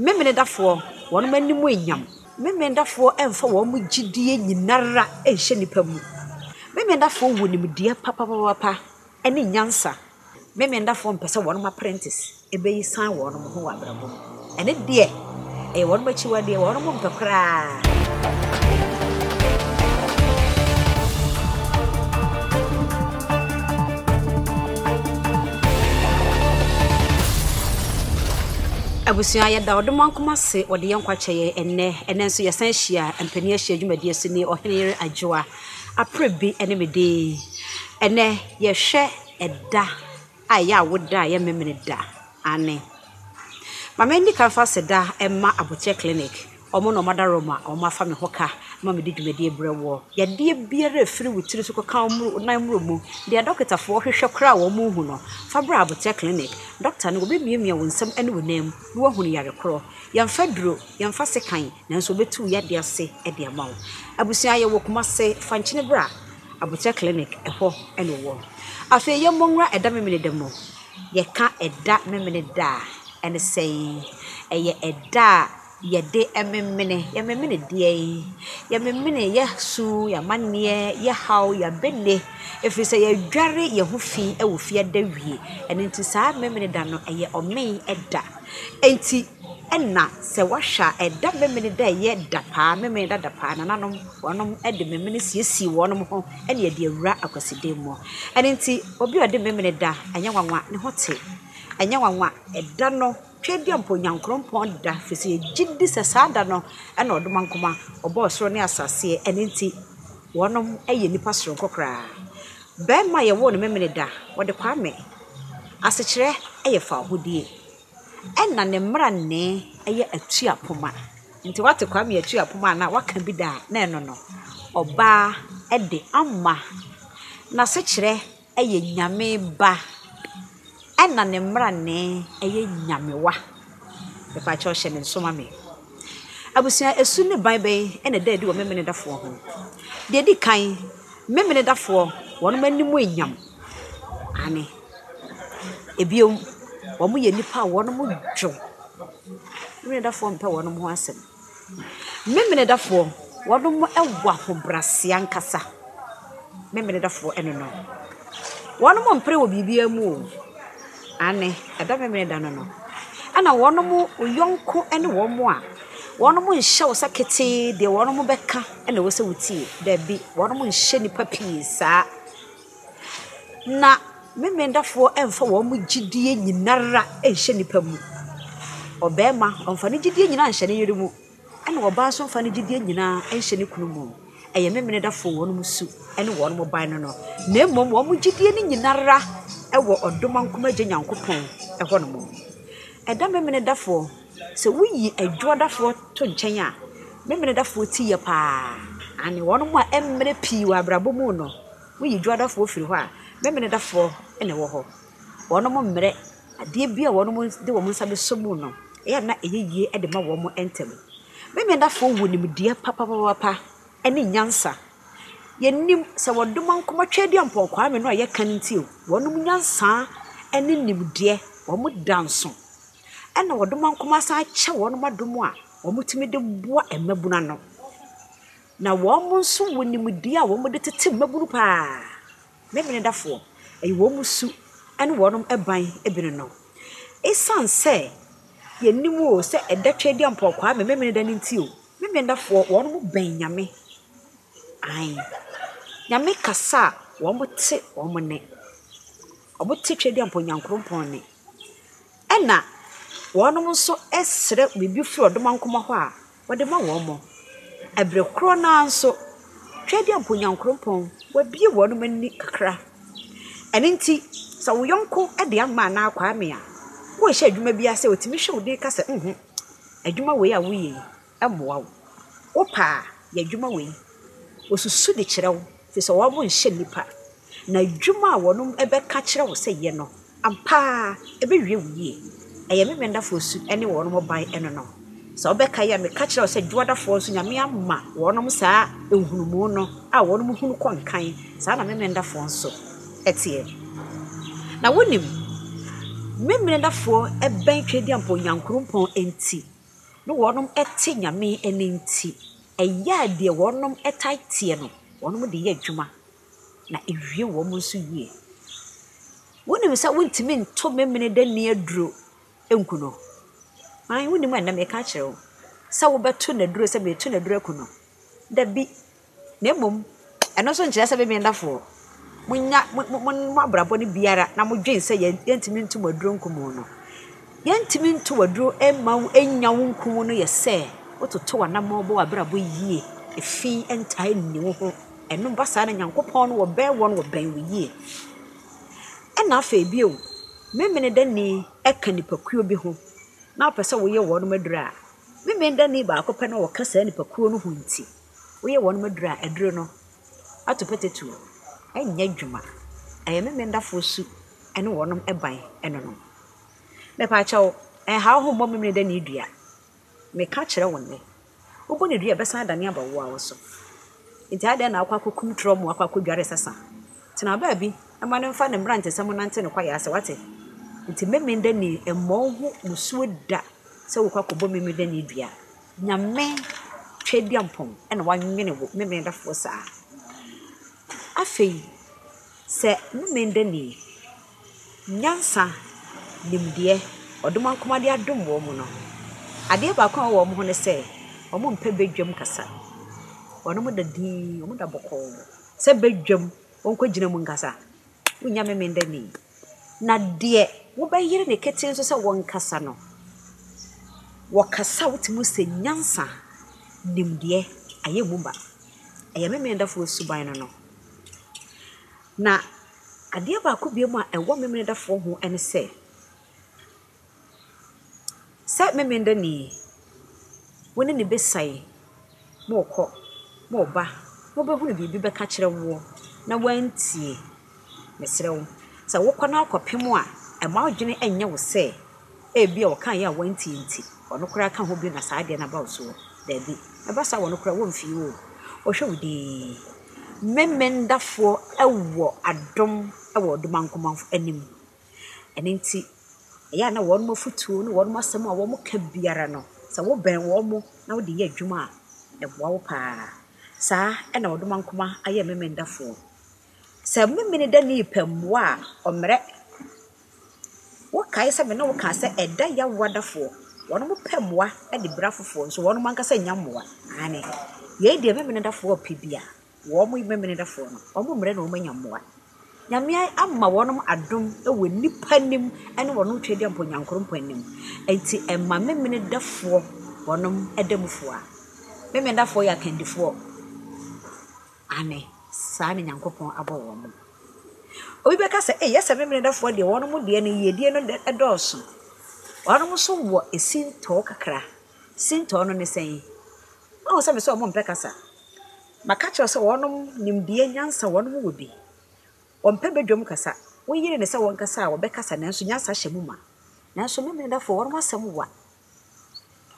Memenedafoɔ, wɔnom anim nyam. Memenedafoɔ mfa wɔn gyidie nyinara nhyɛ nnipa mu. Memenedafoɔ wɔ nimdeɛ papapapa ne nyansa. Memenedafoɔ mpɛ sɛ wɔnom apprentice bɛsiane wɔnom ho wɔ abrabɔ mu. Ɛno deɛ, ɛyɛ wɔnom akyiwadeɛ, wɔnom mpɛ koraa. Abusua yɛda Ɔdomankoma ase ɔde yɛn nkwa kyɛ yɛn ɛnnɛ. Ɛnnɛ nso yɛsan ahyia mpanin ahyia dwumadie so nie Ɔhene Yere Adwoa Apre bi ne me din. Ɛnnɛ yɛhwɛ ɛda a ɛyɛ awoda a ɛyɛ Memene da. Aane. Ma menni kan fa aseda mma Aboterɛ Clinic. Wɔn na wɔada Roma a wɔafa me ho ka ma mede dwumadie brɛ woɔ. Yadeɛ biara a ɛfiri wo tiri so kɔka wo nan mmuro mu, deɛ adɔkotafoɔ hwehwɛ koraa a wɔnhu no, fa bra Aboterɛ Clinic. Dɔkta no, wɔbɛmiamia wo nsam ne wo nan mu na wɔahunu yare korɔ. Yɛmfa duro, yɛmfa sekan, nanso wɔbɛtu wo yadeɛ ase de ama wo. Abusua, yɛwɔ Kumase, fa nkyene bra Aboterɛ Clinic, ɛhɔ na wɔwɔ. Afei yɛmmɔ nwura ɛda Memeneda mu. Yɛka ɛda Memeneda a, ɛne sɛn? Ɛyɛ ɛda a yɛde memene. Yɛmemene deɛn? Yɛmemene yɛn su, yɛn amanneɛ, yɛn haw, yɛn abɛnne, ɛfiri sɛ yɛadware yɛn ho fi wɔ fie adawie. Ɛno nti saa Memeneda no, ɛyɛ ɔmee da. Enti ɛna sɛ woahwɛ a, ɛda Memeneda a ɛyɛ dapaa, Memeneda dapaa, nananom wɔnom de memene siesie wɔn ho ne yɛde awura Akwasidae mu. Ɛno nti obi a ɔde Memeneda, ɛnyɛ nwanwa, ne ho te. Ɛnyɛ nwanwa, ɛda no Tweaduampɔ Nyankoropɔn da, ɛfiri sɛ yɛgye di sɛ saa da no na Ɔdomankoma ɔbɔɔ soro ne asaseɛ, ɛno nti wɔnom yɛ nnipa soronko koraa. Barima a yɛwoo no Memeneda, wɔde Kwame, asekyerɛ yɛ fawohodie, ɛna ne mmarane yɛ Atuapoma. Nti woate Kwame Atuapoma anaa woaka bi da a, na ɛno no, ɔbaa de Ama, n'asekyerɛ yɛ Nyame ba ɛna ne mmrane yɛ Nyamewa. Mepakyɛw hyɛ no nso ma me. Abusua, esu ne ban bɛn na ɛda adi wɔ Memenedafoɔ ho? Deɛ ɛdi kan, Memenedafoɔ, wɔn anim nyam. Aane. Ebio, wɔyɛ nnipa a wɔn dwo. Memenedafoɔ mpɛ wɔn ho asɛm. Memenedafoɔ, wɔnom wɔ ahobrɛaseɛ ankasa. Memenedafoɔ ɛno no. Wɔnom mpere wɔ biribiara mu o. Aane, ɛda Memeneda no no. Ɛna wɔnom yɔnko ne wɔn a wɔnom nhyɛ wo sɛ ketee deɛ wɔnom bɛka na ɛwɔ sɛ wotie. Dabi, wɔnom nhyɛ nnipa pii saa. Na Memendafoɔ mfa wɔn gyidie nyinara nhyɛ nnipa mu. Ɔbarima, ɔmfa ne gyidie nyinaa nhyɛ ne yere mu, ɛna ɔbaa nso mfa ne gyidie nyinaa nhyɛ ne kunu mu. Ɛyɛ Memenedafoɔ wɔn su ne wɔn ban no no. Na mmom wɔn gyidie no nyinara wɔ Ɔdomankoma Agya Nyankopɔn hɔ nom. Ɛda Memenedafoɔ, sɛ woyi Adwoɔdafoɔ to nkyɛn a, Memenedafoɔ ti yɛ paa. Aane, wɔn a ɛmmerɛ pii wɔ abrabɔ mu no, Woyi Dwoadafoɔ firi hɔ a, Memenedafoɔ na ɛwɔ hɔ. Wɔn mmerɛ, adeɛ bi a wɔn de wɔn nsa bɛsɔ mu no, ɛyɛ a na ɛyɛ yie de ma wɔn ntɛm. Memenedafoɔ wɔ nimdeɛ papapapa ne nyansa. Yɛnnim sɛ Wɔdomankoma Tweaduampɔn Kwame no a yɛka no nti o, wɔn nyansa ne nimdeɛ, wɔn da nso. Ɛna Wɔdomankoma san kyɛ wɔn adom a wɔtumi de boa mmabunu ano. Na wɔn nso wɔ nimdeɛ a wɔde tete mmabunu paa. Memenedafoɔ, ɛyɛ wɔn su ne wɔn ban bi ne no. Esiane sɛ yɛnim o sɛ ɛda Tweaduampɔn Kwame Memeneda no nti o, Memenedafoɔ wɔn bɛn Nyame. Aane, Nyame kasa a, wɔte wɔn nne. Wɔte Tweaduampɔn Nyankoropɔn nne. Ɛna wɔn nso srɛ biribi firi Ɔdomankoma hɔ a, wɔde ma wɔn. Bere korɔ no ara nso, Tweaduampɔn Nyankoropɔn, wabue wɔn ani kakra. Ɛno nti, sɛ wo yɔnko de ama anaa Kwame a, worehyɛ adwuma bi ase a, ɔtumi hwɛ wo din ka sɛ, Nhu, adwuma wei a woreyɛ yi, ɛmmoa wo. Wopɛ a, yɛ adwuma wei. Wɔsusu de kyerɛ wo, ɛfiri sɛ wɔnhyɛ nnipa. Na adwuma a wɔbɛka kyerɛ wo sɛ yɛ no, Ampa ara, ɛbɛwie wo yie. Ɛyɛ me Mendafoɔ su ne wɔnom ban no no. Sɛ wobɛkae a, meka kyerɛɛ wo sɛ Dwoɔdafoɔ nso Nyame ama wɔnom saa nhunumu no a wɔnom hunu kɔ nkan. Saa na me Mendafoɔ nso teɛ. Na wonim, Memenedafoɔ bɛn Tweaduampɔn Nyankoropɔn nti, ne wɔnom te Nyame nne nti, ɛyɛ a deɛ wɔnom tae teɛ no, wɔnom de yɛ adwuma, na ɛwie wɔn nso yie. Wonim sɛ wontumi nto Memenedani aduro nku no? Aane, wonim a ɛnnɛ meka akyerɛ wo, sɛ wobɛto no aduro sɛ mereto no aduro aku no. Dabi, Na mmom, ɛno nso nkyerɛ sɛ Memendafoɔ, monya mo mo mo abrabɔ no biara na modwen sɛ yɛn yɛntumi nto mo aduro nku mo no. Yɛntumi nto w'aduro mma wo nnya wo nku wo no yɛ sɛ wototo w'anammɔn bɔ w'abrabɔ yie, efi ntaa nni wo ho. Ɛno ba saa na Nyankopɔn no wɔbɛn wɔn wɔbɛn wo yie. Ɛna afei bio, Memenedani ka nipakuo bi ho na wopɛ sɛ woyɛ wɔn aduro a, Memenedani baako pɛ na ɔka saa nipakuo no ho nti, Woyɛ wɔn aduru a, aduro no ato pɛtɛtuo, ɛnyɛ adwuma. Ɛyɛ Memendafoɔ su ne wɔn ban no no. Mepaakyɛw, ɛnha wo ho mmɔ Memenedani dua. Meka kyerɛ wo nnɛ, wobɔ no dua a, ɛbɛsan adane aba wo ara wo so. Nti adɛn na wokɔ akɔkum trɔm akɔ akɔdware sasa? Tena baabi ma no mfa ne mmerantesɛm nnante ne kwaeɛ ase, woate? Nti Memenedani, mmɔ wo ho musuo da sɛ wokɔ akɔbɔ Memenedani dua. Nyame Tweaduampɔn na wanwene wo Memendafoɔ saa. Afei, sɛ Memendani, nyansa, nimdeɛ, ɔdomankoma de adom wɔn no, adeɛ baako a ɛwɔ wɔn ho ne sɛ, wɔmpɛ badwam kasa. Wɔn da dinn, wɔn da bɔkɔɔ. Sɛ badwam, wɔnkɔgyina mu nkasa. Wonnya Memendani. Na deɛ wobɛyere ne ketee nso sɛ wɔnkasa no, wɔkasa a wotumi hu sɛ nyansa, nimdeɛ ayɛ mu ma. Ɛyɛ Memendafoɔ suban no no. Na adeɛ baako bio a ɛwɔ Memendafoɔ ho ne sɛ, sɛ Memendani, wo ne no bɛsiane, morekɔ, moreba, mobɛhunu biribi bɛka kyerɛ woɔ na woantie. Mesrɛ wo, sɛ wokɔ na wokɔpem a, mma w'adwene nnyɛ wo sɛ ebia ɔkaeɛ a woantie nti, ɔno koraa ka ho bi na saa adeɛ no aba wo soɔ. Dabi, ɛba saa a ɔno koraa wɔmfii wo o. Ɔhwɛ wo dinn. Memendafoɔ wɔ adom wɔ Ɔdomankoma anim. Ɛno nti, ɛyɛ a na wɔn afotuo ne wɔn asɛm a wɔka biara no, sɛ wobɛn wɔn na wode yɛ adwuma a, ɛboa wo paa. Saa na Ɔdomankoma ayɛ Memendafoɔ. Sɛ Memenedani repɛ mmoa a, ɔmmrɛ. Wokae sɛ me ne wo kaa sɛ ɛda Yawoadafoɔ, wɔn pɛ mmoa de brɛ afoforɔ nso wɔn ankasa nnya mmoa. Aane, yei deɛ Memenedafoɔ repɛ bi a, wɔn Memenedafoɔ no, wɔn mmrɛ na wɔn anya mmoa. Nyame ama wɔn adom wɔ nnipa anim ne wɔn Tweaduampɔ Nyankoropɔn anim. Enti ɛma Memenedafoɔ wɔn da mu fua. Memenedafoɔ yɛ akandifoɔ. Aane, saa na Nyankopɔn abɔ wɔn. Obi bɛka sɛ, Ei, ɛsɛ Memenedafoɔ deɛ wɔn deɛ no yiedie no dɔɔso. Wɔn nso wɔ sintɔɔ kakra. Sintɔɔ no ne sɛn? Woahu sɛ mese wɔn mpɛ kasa. Maka kyerɛ wo sɛ wɔn nimdeɛ, nyansa, wɔn wɔ bi. Wɔmpɛ badwam kasa. Woyere no sɛ wɔnkasa a, wɔbɛkasa nanso nyansa hyɛ mu ma. Nanso Memenedafoɔ, wɔn asɛm wa.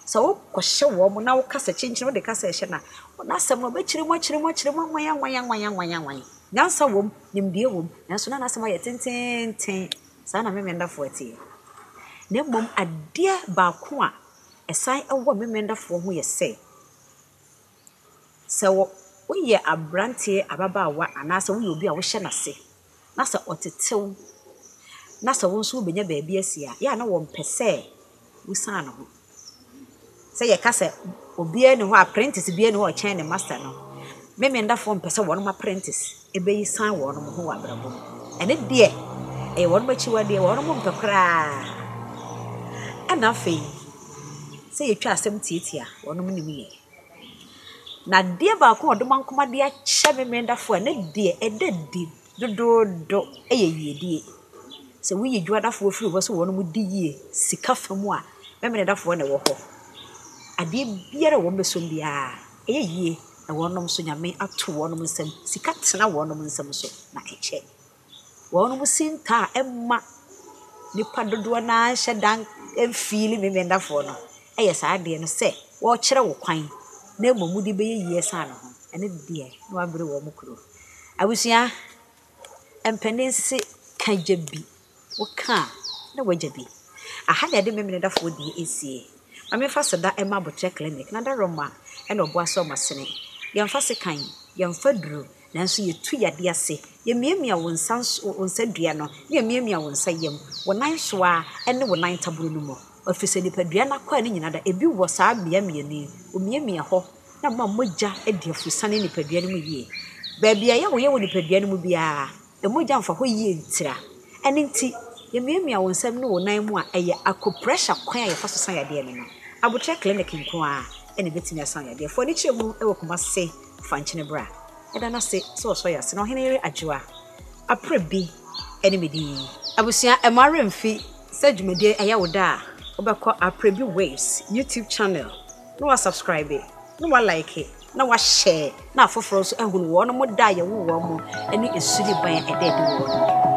Sɛ wokɔhyɛ wɔn na woka sɛ kyenkyen wode kasa ɛhyɛ no a, n'asɛm no ɔbɛkyerɛ mu akyerɛ mu akyerɛ mu anwan anwan anwan anwan anwan. Nyansa wom, nimdeɛ wom, nanso na n'asɛm ayɛ tenteenten. Saa na Memendafoɔ teɛ. Na mmom adeɛ baako a ɛsan wɔ Memendafoɔ ho yɛ sɛ, sɛ woyɛ aberanteɛ, ababaawa anaasɛ woyɛ obi a wohyɛ n'ase na sɛ ɔtete wo na sɛ wo nso wobɛnya baabi asi a, yɛ a na wɔmpɛ sɛ wosian ne ho. Sɛ yɛka sɛ obiara nni hɔ a, apprentice biara nni hɔ a ɔkyɛn ne master no, Memendafoɔ mpɛ sɛ wɔn apprentice bɛsian wɔn ho wɔ abrabɔ mu. Ɛno deɛ, ɛyɛ wɔn akyiwadeɛ, wɔn mpɛ koraa. Ɛna afei, sɛ yɛtwa asɛm tiatia a, wɔn nim yɛ. Na adeɛ baako a Ɔdomankoma de akyɛ Memendafoɔ a ɛno deɛ ɛda adi dodoodo yɛ yiedie. Sɛ woyi dwoadafoɔ firi hɔ sɛ wɔn di yie sika fa mu a, Memenedafoɔ na ɛwɔ hɔ. Adeɛ biara a wɔbɛsɔ mu biara, ɛyɛ yie na wɔn nso Nyame ato wɔn nsam. Sika tena wɔn nsam nso, na ɛkyɛ. Wɔn sinta a ɛmma nnipa dodoɔ no ara nhyɛ da mfiili Memenedafoɔ no yɛ saa adeɛ no sɛ wɔrekyerɛ wo kwan na mmom wode bɛyɛ yie asiane ho. Ɛno deɛ na wɔabrɛ wɔn kuro. Abusua, mpanin se ka gya bi, woka a, na woagya bi. Aha na yɛde Memenedafoɔ die resie. Ma memfa aseda mma Aboterɛ Clinic na Daroma na ɔboa sɛ ɔma sene. Yɛmfa sekan, yɛmfa duro, nanso yɛtu yadeɛ ase. Yɛmiamia wo nsa wo nsa dua no, na yɛmiamia wo nsa yam, wo nan soa ne wo nan taboro no mu. Ɛfiri sɛ nipadua no akwaa no nyinaa da, ebi wɔ saa mmea mmienu yi, wɔmiamia hɔ na ama mogya adi afurusane nipadua no mu yie. Baabi a ɛyɛ wo yɛ wɔ nipadua no mu biara, Mogya mfa hɔ yie ntira. Ɛno nti, yɛmiamia wo nsam ne wo nan mu a, ɛyɛ acupressure kwan a yɛfa so sa yadeɛ no no. Aboterɛ Clinic nko ara na ɛbɛtumi asa wo yadeɛ. Fa w'ani kyerɛ mu wɔ Kumase Fankyene bra. Yɛda no ase sɛ ɔsɔ yɛn ase. Na Ɔhene Yere Adwoa Aprɛ bi ne me din. Abusua, mma werɛ mfi sɛ dwumadie ɛyɛ wo dɛ a, wobɛkɔ Aprɛ Bi Waves YouTube channel na wa subscribe na wa like na wa share na afoforɔ nso ahunu wɔn mo da a yɛwo wɔn mo ne esu ne ban a ɛda adi wɔ wɔn mu.